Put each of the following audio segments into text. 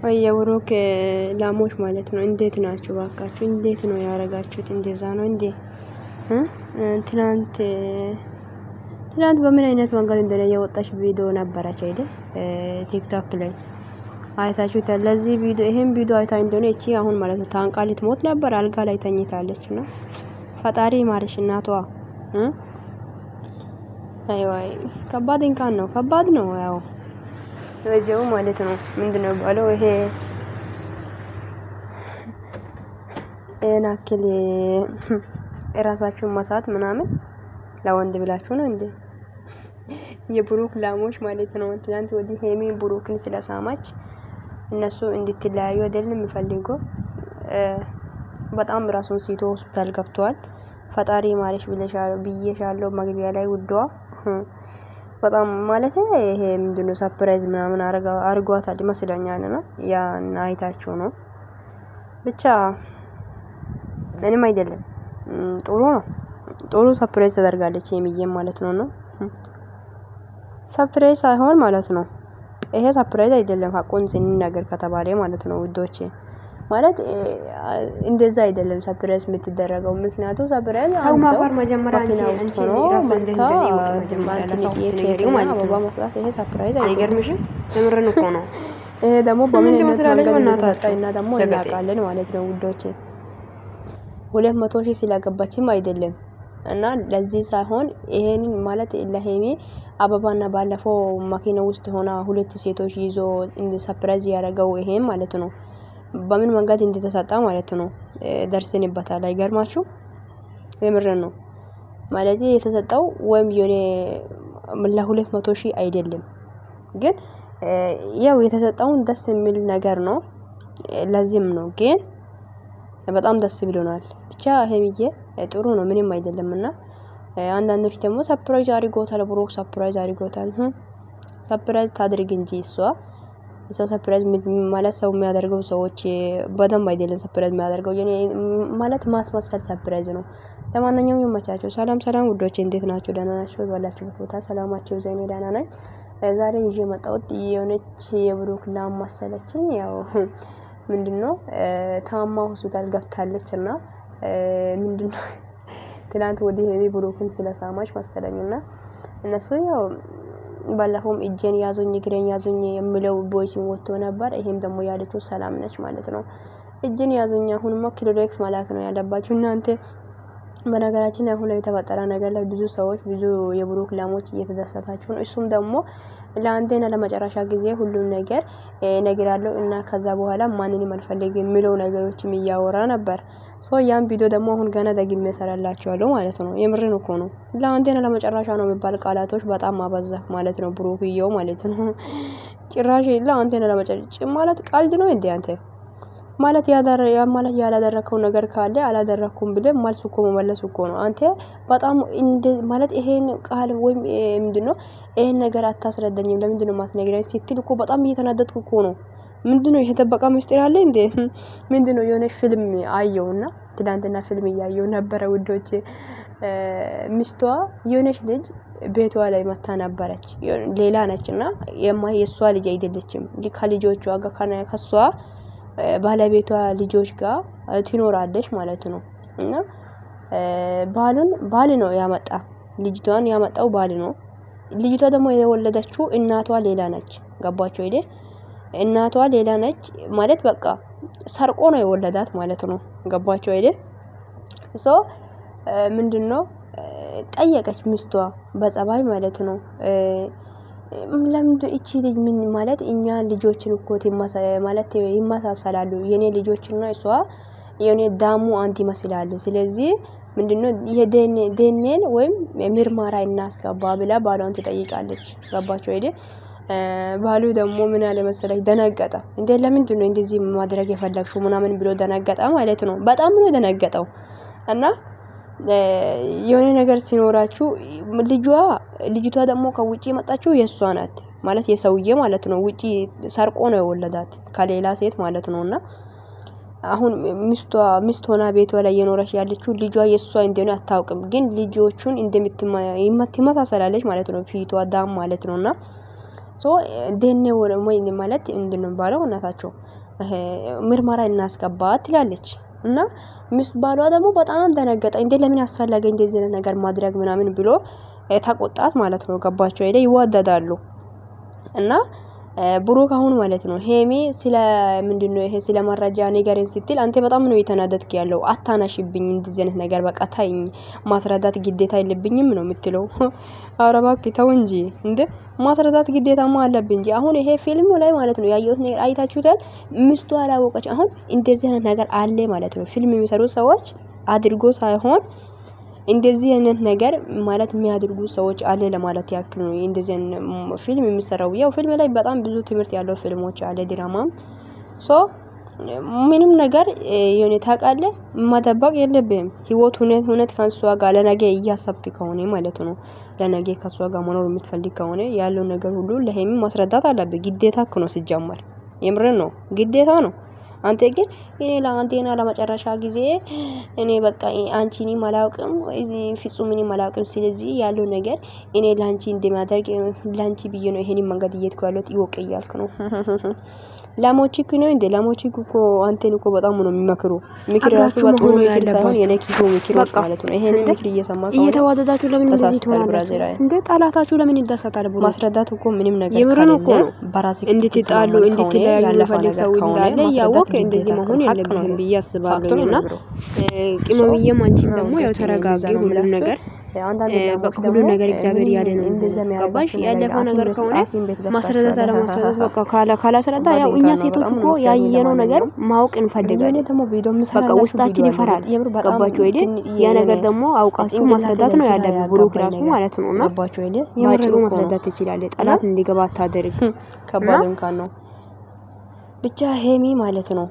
ወይ የብሩክ ላሞች ማለት ነው። እንዴት ናችሁ ባካችሁ? እንዴት ነው ያረጋችሁት? እንደዛ ነው እንዴ? ትናንት ትናንት በምን አይነት መንገድ እንደሆነ የወጣች ቪዲዮ ነበረች አይደል? ቲክቶክ ላይ አይታችሁታል። ለዚህ ቪዲዮ ይሄን ቪዲዮ አይታ እንደሆነ እቺ አሁን ማለት ነው ታንቃ ልትሞት ነበር። አልጋ ላይ ተኝታለች ነው። ፈጣሪ ማርሽ እናቷ። አይ ከባድ እንካን ነው፣ ከባድ ነው ያው በዚያው ማለት ነው። ምንድነው ባለው ይሄ ይሄን አክል እራሳችሁን መሳት ምናምን ለወንድ ብላችሁ ነው እንዴ? የብሩክ ላሞች ማለት ነው። ትናንት ወዲህ ሄሚ ብሩክን ስለሳማች እነሱ እንድትለያዩ አይደለም የሚፈልገው። በጣም ራሱን ሲቶ ሆስፒታል ገብቷል። ፈጣሪ ማለሽ ብዬሻለሁ መግቢያ ላይ ውዷ። በጣም ማለት ይሄ ምንድነው surprise ምናምን አርጓታል ይመስለኛል። እና ያን አይታችሁ ነው ብቻ ምንም አይደለም። ጥሩ ነው። ጥሩ surprise ተደርጋለች የሚዬም ማለት ነው። ነው surprise ሳይሆን ማለት ነው ይሄ surprise አይደለም። ሀቁን ስንናገር ከተባለ ማለት ነው ውዶቼ ማለት እንደዛ አይደለም surprise የምትደረገው። ምክንያቱም surprise ሰው ማፈር መጀመሪያ አንቺ ራሱ አበባ መስጠት ይሄ surprise አይደለም። አይገርምሽም? የምርን እኮ ነው። ይሄ ደግሞ በምን አይነት መንገድ እንደተሰጠ እና ደግሞ እናውቃለን ማለት ነው ውዶቼ። 200,000 ስላገባችም አይደለም እና ለዚህ ሳይሆን ይሄንን ማለት ለሄሚ አበባና ባለፈው መኪና ውስጥ ሆና ሁለት ሴቶች ይዞ እንደ surprise ያደረገው ይሄን ማለት ነው። በምን መንገድ እንደተሰጣ ማለት ነው። ደርሰንበታል። አይገርማችሁ? የምርን ነው ማለት የተሰጠው ወይም የሆነ ለ200,000 አይደለም፣ ግን ያው የተሰጠውን ደስ የሚል ነገር ነው። ለዚህም ነው ግን በጣም ደስ ብሎናል። ብቻ ሄሚዬ ጥሩ ነው፣ ምንም አይደለም። እና አንዳንዶች ደግሞ surprise አድርጎታል፣ ብሩክ surprise አድርጎታል። surprise ታድርግ እንጂ እሷ ሰው surprise ማለት ሰው የሚያደርገው ሰዎች በደንብ አይደለም surprise የሚያደርገው የኔ ማለት ማስመሰል surprise ነው። ለማንኛውም ይመቻቸው። ሰላም ሰላም ውዶቼ እንዴት ናቸው? ደህና ናቸው? ባላችሁበት ቦታ ሰላማችሁ ይብዛ። እኔ ደህና ነኝ። ዛሬ ይዤ የመጣሁት የሆነች የብሩክ ላም መሰለችኝ። ያው ምንድነው ታማ ሆስፒታል ገብታለች እና ምንድነው ትናንት ወዲህ ሄሚ ብሩክን ስለሳማች መሰለኝና እነሱ ያው ባለፈውም እጄን ያዙኝ እግሬን ያዙኝ የሚለው voice ን ወጥቶ ነበር። ይሄም ደግሞ ያለችው ሰላም ነች ማለት ነው። እጄን ያዙኝ አሁንማ ክሎሮክስ መላክ ነው ያለባችሁ እናንተ። በነገራችን አሁን ላይ የተፈጠረ ነገር ላይ ብዙ ሰዎች ብዙ የብሩክ ላሞች እየተደሰታችሁ ነው። እሱም ደግሞ ለአንዴና ለመጨረሻ ጊዜ ሁሉም ነገር እነግራለሁ እና ከዛ በኋላ ማንንም አልፈልግም የሚለው ነገሮችም እያወራ ነበር። so ያን ቪዲዮ ደግሞ አሁን ገና ደግሜ እሰራላችኋለሁ ማለት ነው። የምርን እኮ ነው። ለአንዴና ለመጨረሻ ነው የሚባል ቃላቶች በጣም አበዛ ማለት ነው። ብሩክየው ማለት ነው። ጭራሽ ለአንዴና ለመጨረሻ ማለት ቀልድ ነው እንዴ አንተ? ማለት ማለት ያላደረከው ነገር ካለ አላደረኩም ብለህ መልስ እኮ መመለስ እኮ ነው። አንተ በጣም እንደ ማለት ይሄን ቃል ወይም ምንድነው ይሄን ነገር አታስረዳኝም ለምንድነው የማትነግረኝ ስትል እኮ በጣም እየተናደድኩ እኮ ነው። ምንድነው የተደበቀ ምስጢር አለ እንዴ? ምንድነው የሆነ ፊልም አየውና ትናንትና ፊልም እያየው ነበረ ውዶቼ። ሚስቷ የሆነች ልጅ ቤቷ ላይ መታ ነበረች። ሌላ ነች እና የእሷ ልጅ አይደለችም። ከልጆቿ ጋር ከሷ ባለቤቷ ልጆች ጋር ትኖራለች ማለት ነው። እና ባሉን ባል ነው ያመጣ ልጅቷን ያመጣው ባል ነው። ልጅቷ ደግሞ የወለደችው እናቷ ሌላ ነች። ገባችሁ አይደል? እናቷ ሌላ ነች ማለት በቃ ሰርቆ ነው የወለዳት ማለት ነው። ገባችሁ አይደል? so ምንድነው ጠየቀች ሚስቷ በጸባይ ማለት ነው። ለምንድን እቺ ልጅ ምን ማለት እኛ ልጆችን እኮ ማለት ይመሳሰላሉ የኔ ልጆችና እሷ የኔ ዳሙ አንድ ይመስላል። ስለዚህ ምንድነው ይሄ ዴኔን ወይም ምርመራ እናስገባ ብላ ባሏን ትጠይቃለች። ገባችሁ አይደል? ባሉ ደግሞ ምን አለ መሰለኝ ደነገጠ። እንዴ ለምንድነው እንደዚህ ማድረግ የፈለግሽው ምናምን ብሎ ደነገጠ ማለት ነው። በጣም ነው የደነገጠው። እና የሆነ ነገር ሲኖራችሁ ልጇ ልጅቷ ደግሞ ከውጪ የመጣችው የእሷ ናት ማለት የሰውዬ ማለት ነው። ውጪ ሰርቆ ነው የወለዳት ከሌላ ሴት ማለት ነው። እና አሁን ሚስቷ ሚስት ሆና ቤቷ ላይ የኖረች ያለችው ልጇ የእሷ እንደሆነ አታውቅም፣ ግን ልጆቹን እንደምትመሳሰላለች ማለት ነው። ፊቷ ዳም ማለት ነው። እና So DNA ወይ ማለት እንድንባለው እናታቸው ምርመራ እናስገባት ትላለች። እና ሚስት ባሏ ደግሞ በጣም ደነገጠ። እንዴ ለምን አስፈለገ እንደዚህ ነገር ማድረግ ምናምን ብሎ ተቆጣት ማለት ነው። ገባቸው አይደ ይዋደዳሉ። እና ብሩክ አሁን ማለት ነው ሄሚ ስለ ምንድነው ይሄ ስለ መረጃ ንገረኝ ስትል አንተ በጣም ነው የተናደድክ ያለው። አታናሽብኝ፣ እንደዚህ አይነት ነገር በቃ ታይኝ፣ ማስረዳት ግዴታ የለብኝም ነው የምትለው። ኧረ እባክህ ተው እንጂ እንዴ፣ ማስረዳት ግዴታማ አለብኝ እንጂ። አሁን ይሄ ፊልም ላይ ማለት ነው ያየሁት ነገር አይታችሁታል። ሚስቱ አላወቀች። አሁን እንደዚህ አይነት ነገር አለ ማለት ነው። ፊልም የሚሰሩ ሰዎች አድርጎ ሳይሆን እንደዚህ አይነት ነገር ማለት የሚያደርጉ ሰዎች አለ ለማለት ያክል ነው። እንደዚህ አይነት ፊልም የሚሰራው ያው ፊልም ላይ በጣም ብዙ ትምህርት ያለው ፊልሞች አለ ድራማም። So ምንም ነገር የሆነ ታውቃለህ፣ መደበቅ የለብህም። ህይወት ሁነት ሁነት ከእሷ ጋር ለነገ እያሰብክ ከሆነ ማለት ነው፣ ለነገ ከእሷ ጋር መኖር የምትፈልግ ከሆነ ያለው ነገር ሁሉ ለሄሚ ማስረዳት አለብህ። ግዴታ እኮ ነው ሲጀመር፣ የምርን ነው ግዴታ ነው። አንተ ግን እኔ ለአንቴና ለመጨረሻ ጊዜ እኔ በቃ አንቺንም አላውቅም ፍጹምንም አላውቅም። ስለዚህ ያለው ነገር እኔ ላንቺ እንደማደርግ ላንቺ ብዬ ነው ይሄንን መንገድ እየሄድኩ ያለሁት ይወቅ እያልክ ነው። ላሞች እኮ ነው እንዴ? ላሞች እኮ አንተን እኮ በጣም ነው የሚመክሩ። ምክር ራሱ በጥሩ ምክር ሳይሆን የነኪቶ ምክሮች ማለት ነው። ይሄን ምክር እየሰማ ከሆነ እየተዋደዳችሁ ለምን እንደዚህ ትሆናላችሁ እንዴ? ጠላታችሁ ለምን ይደሰታል? ብሎ ማስረዳት እኮ ምንም ነገር የምርን እኮ ነው። በራስ እንድትጣሉ እንድትለያዩ የሚፈልግ ሰው እንዳለ እያወቅህ እንደዚህ መሆን የለብህም ብዬ አስባለሁ። እና ቅመምዬም አንቺም ደግሞ ያው ተረጋጊ፣ ሁሉም ነገር በቃ ሁሉ ነገር እግዚአብሔር ያለ ነው። ገባሽ? ያለፈው ነገር ከሆነ ማስረዳት አለማስረዳት በቃ ካላስረዳ ያው እኛ ሴቶች እኮ ያየነው ነገር ማወቅ እንፈልጋለን። በቃ ውስጣችን ይፈራል። ገባችሁ አይደል? ያ ነገር ደግሞ አውቃችሁ ማስረዳት ነው ያለብህ፣ ብሩክ ራሱ ማለት ነው። እና ባጭሩ ማስረዳት ትችላለህ። ጠላት እንዲገባ አታደርግ። ከባድ እንኳን ነው ብቻ ሄሚ ማለት ነው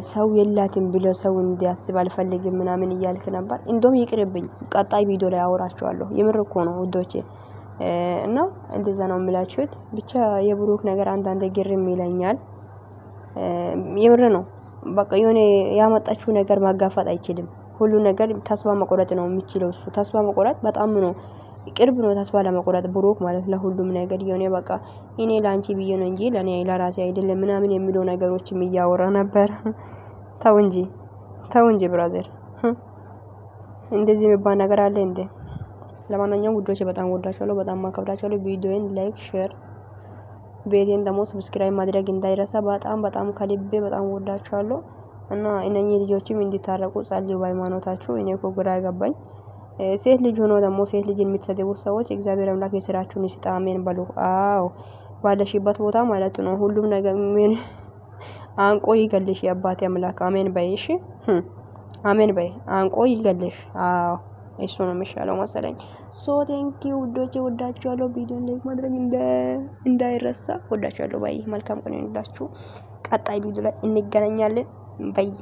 ሰው የላትም ብሎ ሰው እንዲያስብ አልፈልግም ምናምን እያልክ ነበር። እንደውም ይቅርብኝ፣ ቀጣይ ቪዲዮ ላይ አወራችኋለሁ። የምር እኮ ነው ውዶቼ፣ እና እንደዛ ነው የምላችሁት። ብቻ የብሩክ ነገር አንዳንድ ግርም ይለኛል። የምር ነው በቃ የሆነ ያመጣችው ነገር ማጋፋት አይችልም። ሁሉ ነገር ተስፋ መቆረጥ ነው የሚችለው እሱ። ተስፋ መቆረጥ በጣም ነው ቅርብ ነው ተስፋ ለመቁረጥ ብሩክ ማለት ለሁሉም ነገር የሆነ በቃ እኔ ላንቺ ብዬ ነው እንጂ ለኔ ለራሴ አይደለም ምናምን የሚለው ነገሮችም እያወራ ነበር። ተው እንጂ ተው እንጂ brother፣ እንደዚህ የሚባል ነገር አለ እንዴ? ለማንኛውም ውዶቼ በጣም ወዳችኋለሁ፣ በጣም ማከብራችኋለሁ። ቪዲዮን like፣ share፣ ቤቴን ደግሞ subscribe ማድረግ እንዳይረሳ። በጣም በጣም ከልቤ በጣም ወዳችኋለሁ እና እነኚህ ልጆችም እንዲታረቁ ጸልዩ በሃይማኖታችሁ። እኔ እኮ ግራ ገባኝ። ሴት ልጅ ሆኖ ደግሞ ሴት ልጅ የምትሰድቡ ሰዎች እግዚአብሔር አምላክ የስራችሁን ይስጥ፣ አሜን በሉ። አዎ ባለሽበት ቦታ ማለት ነው። ሁሉም ነገር ምን አንቆ ይገልሽ የአባቴ አምላክ አሜን በይ። እሺ አሜን በይ። አንቆ ይገልሽ። አዎ እሱ ነው የሚሻለው መሰለኝ። So thank you ውዶቼ፣ ወዳችኋለሁ። ቪዲዮን like ማድረግ እንዳይረሳ። ወዳችኋለሁ። Bye። መልካም ቀን ይሁንላችሁ። ቀጣይ ቪዲዮ ላይ እንገናኛለን። Bye።